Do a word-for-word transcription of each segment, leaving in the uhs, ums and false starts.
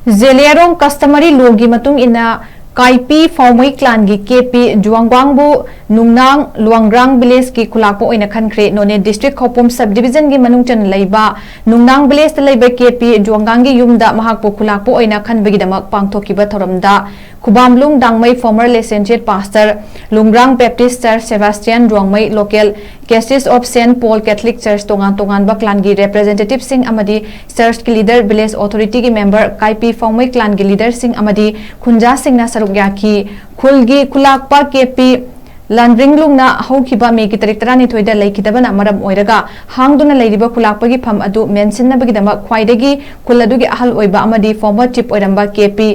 ꯖꯦꯂꯤꯌꯥꯔꯣꯡ customary law ꯒꯤ ꯃꯇꯨꯡ ꯏꯟꯅ ꯀꯥꯏꯄꯤ ꯐꯥꯎꯃꯩ clan ꯒꯤ ꯀꯦ ꯄꯤ ꯖꯨꯋꯥꯡꯒ꯭ꯋꯥꯡꯕꯨ ꯅꯨꯡꯅꯥꯡ ꯂꯨꯋꯥꯡꯒ꯭ꯔꯥꯡ village ꯀꯤ ꯈꯨꯂꯥꯛꯄ ꯑꯣꯏꯅ ꯈꯟꯈ꯭ꯔꯦ꯫ ꯅꯣꯅꯦ district ꯈꯧꯄꯨꯝ sub division ꯒꯤ ꯃꯅꯨꯡ ꯆꯟꯅ ꯂꯩꯕ ꯅꯨꯡꯅꯥꯡ village ꯇ ꯂꯩꯕ ꯀꯦ ꯄꯤ ꯖꯨꯋꯥꯡꯒ꯭ꯋꯥꯡꯒꯤ ꯌꯨꯝꯗ ꯃꯍꯥꯛꯄꯨ ꯈꯨꯂꯥꯛꯄ ꯑꯣꯏꯅ ꯈꯟꯕꯒꯤꯗꯃꯛ ꯄꯥꯡꯊꯣꯛꯈꯤꯕ ꯊꯧꯔꯝꯗ ꯈꯨꯕꯥꯝꯂꯨꯡ ꯗꯥꯡꯃꯩ former licentiate pastor, ꯂꯨꯡꯒ꯭ꯔꯥꯡ Baptist Church, Sebastian Rongmei local Cases of Saint Paul Catholic Church, ꯇꯣꯉꯥꯟ ꯇꯣꯉꯥꯟꯕ clan ꯒꯤ representative ꯁꯤꯡ ꯑꯃꯗꯤ church ꯀꯤ leader, village authority ꯒꯤ member, ꯀꯥꯏꯄꯤ ꯐꯥꯎꯃꯩ clan ꯒꯤ leader ꯁꯤꯡ ꯑꯃꯗꯤ ꯈꯨꯟꯖꯥꯁꯤꯡꯅ ꯁꯔꯨꯛ ꯌꯥꯈꯤ꯫ ꯈꯨꯜꯒꯤ ꯈꯨꯂꯥꯛꯄ ꯀꯦ ꯄꯤ ꯂꯥꯟꯗ꯭ꯔꯤꯡꯂꯨꯡꯅ ꯍꯧꯈꯤꯕ ꯃꯦꯒꯤ ꯇꯥꯔꯤꯛ ꯇꯔꯥꯅꯤꯊꯣꯏꯗ ꯂꯩꯈꯤꯗꯕꯅ ꯃꯔꯝ ꯑꯣꯏꯔꯒ ꯍꯥꯡꯗꯨꯅ ꯂꯩꯔꯤꯕ ꯈꯨꯂꯥꯛꯄꯒꯤ ꯐꯝ ꯑꯗꯨ ꯃꯦꯟꯁꯤꯟꯅꯕꯒꯤꯗꯃꯛ ꯈ꯭ꯋꯥꯏꯗꯒꯤ ꯈꯨꯜ ꯑꯗꯨꯒꯤ ꯑꯍꯜ ꯑꯣꯏꯕ ꯑꯃꯗꯤ former chief ꯑꯣꯏꯔꯝꯕ ꯀꯦ ꯄꯤ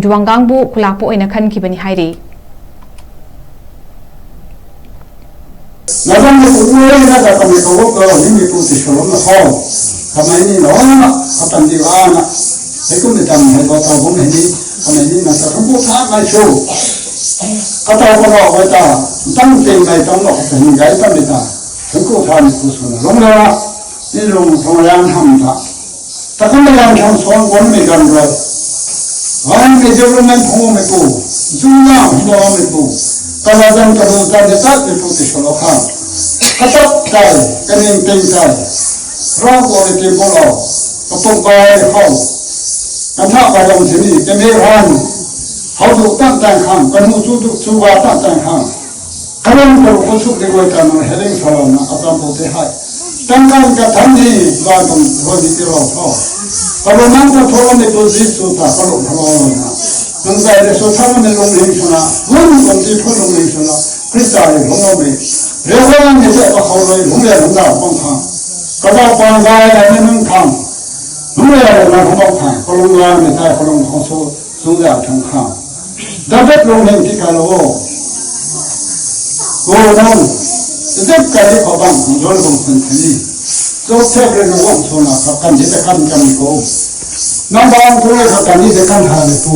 ꯖꯨꯋꯥꯡꯒꯥꯡꯕꯨ ꯈꯨꯂꯥꯛꯄ ꯑꯣꯏꯅ ꯈꯟꯈꯤꯕꯅꯤ ꯍꯥꯏꯔꯤ꯫ ꯅꯔꯝꯕ ꯎꯠꯂꯣꯏꯅ ꯀꯃꯤ ꯀꯧꯕ ꯅꯤꯡꯒꯤ ꯄꯨ ꯇꯤꯁꯣꯔꯝꯅ ꯍꯣ꯫ ꯀꯃꯥꯏꯅꯤ ꯂꯣꯏꯅ ꯈꯇꯝꯗꯤ ꯋꯥꯅ꯫ ꯂꯩꯀꯨꯝ ꯂꯩꯇꯝ ꯍꯥꯏꯕ ꯇꯧꯕꯝ ꯍꯥꯏꯗꯤ ꯀꯃꯥꯏꯅꯤ ꯅꯠꯇ ꯊꯨꯝꯄꯨ ꯊꯥꯛ ꯃꯥꯏꯁꯨ꯫ ꯀꯇꯥꯎ ꯀꯇꯥꯎ ꯍꯣꯏ ꯇꯥ꯫ ꯇꯝ ꯇꯦꯡ ꯃꯥꯏ ꯇꯝ ꯂꯣ ꯈꯇꯝ ꯒꯥꯏ ꯇꯝ ꯂꯩꯇꯥ꯫ ꯊꯨꯝꯄꯨ ꯊꯥꯛ ꯃꯥꯏꯁꯨ ꯁꯨꯅ ꯂꯣꯡꯂꯦꯔꯥ꯫ ꯅꯤꯂꯣꯡ ꯊꯣꯡꯂꯦꯔꯥ ꯍꯝꯇꯥ꯫ ꯇꯥꯀꯝ ꯃꯌꯥꯝ ꯁꯣꯟ ꯀꯣꯟ ꯃꯦꯒꯥꯟ ꯔꯣꯏ꯫ ꯋꯥꯟ ꯃꯦꯖꯔ ꯃꯦꯟ ꯐꯣꯡ ꯃꯦꯀꯣ꯫ ꯖꯨꯝꯅ ꯐꯣꯡ ꯃꯦꯀꯣ꯫ ꯀꯂꯥꯖꯝ ꯀꯔꯨ ꯇꯥꯗꯦ ꯇꯥꯗꯦ ꯄꯨꯇꯤ ꯁꯣꯂꯣ ꯈꯥ꯫ ꯀꯇꯞ ꯇꯥꯏ, ꯀꯅꯤꯡ ꯇꯦꯡ ꯇꯥꯏ꯫ ꯔꯥ ꯀꯣꯔꯦ ꯇꯦ ꯕꯣꯂꯣ꯫ ꯀꯄꯣꯛ ꯕꯥꯏ ꯍꯥꯎ꯫ ꯀꯟꯊꯥ ꯕꯥꯏꯔꯝ ꯁꯤꯅꯤ, ꯀꯦꯃꯦ ꯔꯥꯟ꯫ ꯍꯧꯗꯣꯛ ꯇꯥꯟ ꯇꯥꯟ ꯈꯥꯡ, ꯀꯅꯨ ꯆꯨꯗꯨ ꯆꯨꯕꯥ ꯇꯥꯟ ꯇꯥꯟ ꯈꯥꯡ꯫ ꯀꯔꯝ ꯇꯧꯔꯛꯄ ꯁꯨꯛ ꯂꯩꯉꯣꯏ ꯇꯥꯅ ꯍꯦꯂꯤꯡ ꯁꯥꯂꯝꯅ ꯑꯆꯥꯄꯣꯠꯇꯤ ꯍꯥꯏ꯫ ꯇꯪꯀꯥꯟ ꯀꯊꯟꯅꯤ ꯕꯥꯗꯝ ꯍꯣꯗꯤ ꯇꯤꯔꯣ ꯊꯣ꯫ ꯀꯔꯣ ꯅꯪ ꯀꯊꯣꯛꯑꯝꯃꯤ ꯄꯨꯟꯁꯤ ꯁꯨ ꯊꯥ ꯀꯔꯣ ꯊꯣꯛꯑꯝꯃ꯫ ꯅꯪ ꯆꯥꯏꯗꯦ ꯁꯣ ꯊꯝꯃꯝꯃꯤ ꯂꯣꯡꯂꯤꯡ ꯁꯨꯅ꯫ ꯂꯣꯡ ꯂꯣꯡ ꯇꯤ ꯐꯨ ꯂꯣꯡꯂꯤꯡ ꯁꯨꯅ꯫ ꯈ꯭ꯔꯤꯁꯇꯥꯒꯤ ꯂꯣꯡꯂꯣꯡꯂꯤ꯫ ꯔꯦꯋꯥ ꯅꯤ ꯆꯠꯄ ꯍꯧꯔꯣꯏ ꯂꯣꯡꯂꯦ ꯂꯣꯡꯗꯥ ꯄꯣꯡ ꯈꯥꯡ꯫ ꯀꯕꯥ ꯄꯥꯡꯒꯥꯏ ꯍꯥꯏꯅ ꯅꯪ ꯈꯥꯡ꯫ ꯂꯣꯡꯂꯦ ꯂꯣꯡꯅ ꯍꯣꯡꯕ ꯈꯥꯡ꯫ ꯀꯔꯣꯡ ꯂꯥ ꯃꯤ ꯇꯥꯏ ꯀꯔꯣꯡ ꯈꯣꯡꯁꯨ ꯁꯨꯡꯗꯥ ꯊꯪ ꯈꯥꯡ꯫ ꯗꯕꯦꯠ ꯂꯣꯡ ꯍꯦꯟ ꯇꯤ ꯀꯥꯂꯣ꯫ ꯀꯣ ꯅꯪ꯫ ꯏꯖꯠ ꯀꯥꯂꯤ ꯀꯣ ꯕꯥꯡ ꯈꯣꯡ ꯖꯣꯜ ꯕꯣꯡ ꯈꯣꯟ ꯈꯅꯤ꯫ ꯖꯣꯁꯦꯐ ꯔꯦ ꯅꯪ ꯋꯥꯡ ꯁꯣꯅ ꯈ ꯀꯟ ꯖꯤꯗ ꯀꯟ ꯀꯟ ꯀꯣ꯫ ꯅꯪ ꯕꯥꯡ ꯄꯨꯔꯦ ꯈ ꯀꯟ ꯖꯤꯗ ꯀꯟ ꯍꯥ ꯂꯦ ꯄꯣ꯫